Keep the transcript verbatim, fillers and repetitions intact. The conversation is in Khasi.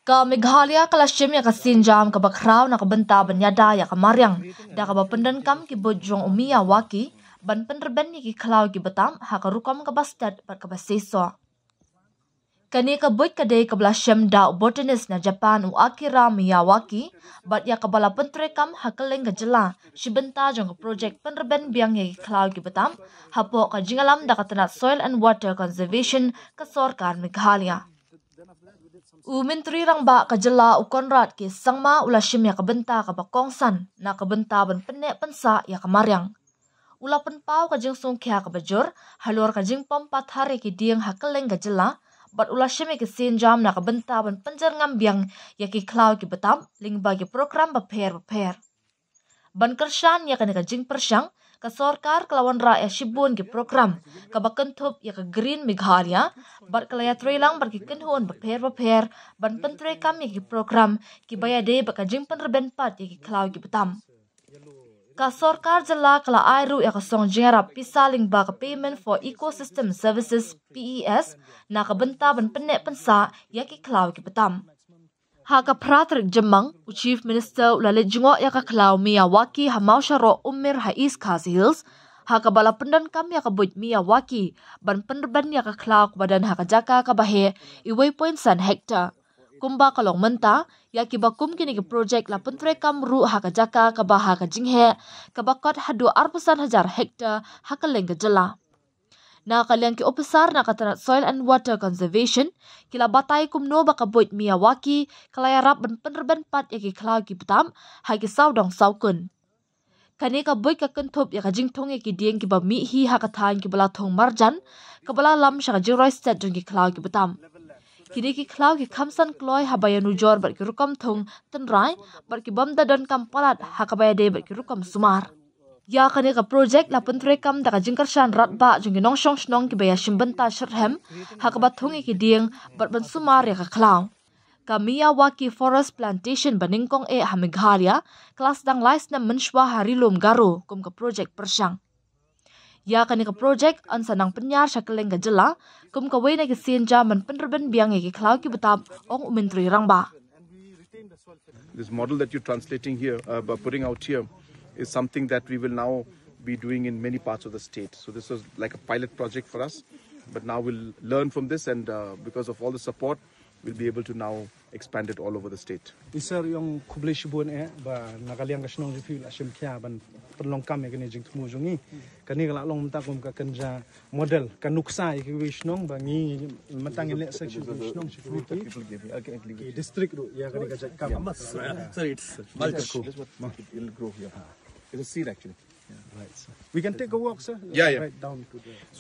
Ka Meghalaya ka la shim ïa ka sienjam kaba khraw na ka bynta ban ïada ïa ka mariang da kaba pyndonkam ki buit jong u Miyawaki ban pynrben ïa ki khlaw ki btam ha ka rukom kaba stet bad kaba seisoh. Kane ka buit ka dei kaba la shim da u botanist na Japan u Akira Miyawaki bad ïa kaba la pyntreikam ha kylleng ka jylla shi bynta jong ka projek pynrben biang ïa ki khlaw ki btam hapoh ka jingïalam da ka tnat Soil and Water Conservation ka sorkar Meghalaya. U Myntri Rangbah ka jylla u Conrad K Sangma u la shim ïa ka bynta kaba kongsan na ka bynta ban pynneh pynsah ïa ka mariang. U la pynpaw ka jingsngewkhia kaba jur halor ka jingpom pathar ïa ki dieng ha kylleng ka jylla bad u la shim ïa ki sienjam na ka bynta ban pynjyrngam biang ïa ki khlaw ki btam lyngba ki program bapher bapher. Ban kyrshan ïa kane ka jingpyrshang, ka sorkar ka la wanrah ïa shibun ki program kaba kynthup ïa ka Green Meghalaya bad ka la ïatreilang bad ki kynhun bapher bapher ban pyntreikam ïa ki program kiba ïadei bad ka jingpynrben pat ïa ki khlaw ki btam. Ka sorkar jylla ka la ai ruh ïa ka song jingïarap pisa lyngba ka Payment for Ecosystem Services, P E S, na ka bynta ban pynneh pynsah ïa ki khlaw ki btam. Ha ka phra tarik Jymmang, u Chief Minister u la leit jngoh ïa ka khlaw Miyawaki ha Mawsharoh Ummir ha East Khasi Hills, ha kaba la pyndonkam ïa ka buit Miyawaki ban pynrben ïa ka khlaw kaba don ha ka jaka kaba heh uwei point san hektar. Kumba ka long mynta, ïa kiba kum kine ki projek la pyntreikam ruh ha ka jaka kaba ha ka jingheh kaba kot haduh arphew san hajar hektar ha kylleng ka jylla. Na ka liang ki ophisar na ka tnat Soil and Water Conservation ki la batai kumno ba ka buit Miyawaki ka la ïarap ban pynrben pat ïa ki khlaw ki btam ha ki sawdong sawkun. Kane ka buit ka kynthup ïa ka jingthung ïa ki dieng kiba mih hi ha ka thaiñ kiba la thung marjan kaba la lam sha ka jingroi stet jong ki khlaw ki btam. Kine ki khlaw ki kham san kloi haba ïanujor bad ki rukom thung tynrai bad ki bym da donkam palat ha kaba ïadei bad ki rukom sumar. Ïa kane ka projek la pyntreikam da ka jingkyrshan radbah jong ki nongshong shnong kiba ïashim bynta shitrhem ha kaba thung ïa ki dieng bad ban sumar ïa ka khlaw. Ka Miyawaki Forest Plantation ba nyngkong eh ha Meghalaya ka la sdang lai snem mynshuwa ha Ri Lum Garo kum ka projek pyrshang. Ïa kane ka projek yn sa nang pynïar sha kylleng ka jylla kum kawei na ki sienjam ban pynrben biang ïa ki khlaw ki btam, ong u Myntri Rangbah. This model that you're translating here, uh, uh, putting out here, is something that we will now be doing in many parts of the state. So this was like a pilot project for us, but now we'll learn from this, and uh, because of all the support, we'll be able to now expand it all over the state. Isa ïong khublei shibun eh ba na ka liang ka shnong jong phi la shim khia ban pynlong kam ïa kane jingthmu jong ngi. Kane ka la long mynta kum ka kynja model ka nuksa ïa kiwei shnong ba ngi mynta ngi leh section kiwei shnong sha kiwei ki district ruh ïa kane ka jait kam. Sorry, it's multiple. It'll grow here. It's a seed actually. Right, sir. We can take a walk, sir. Yeah, yeah. Right down to the. So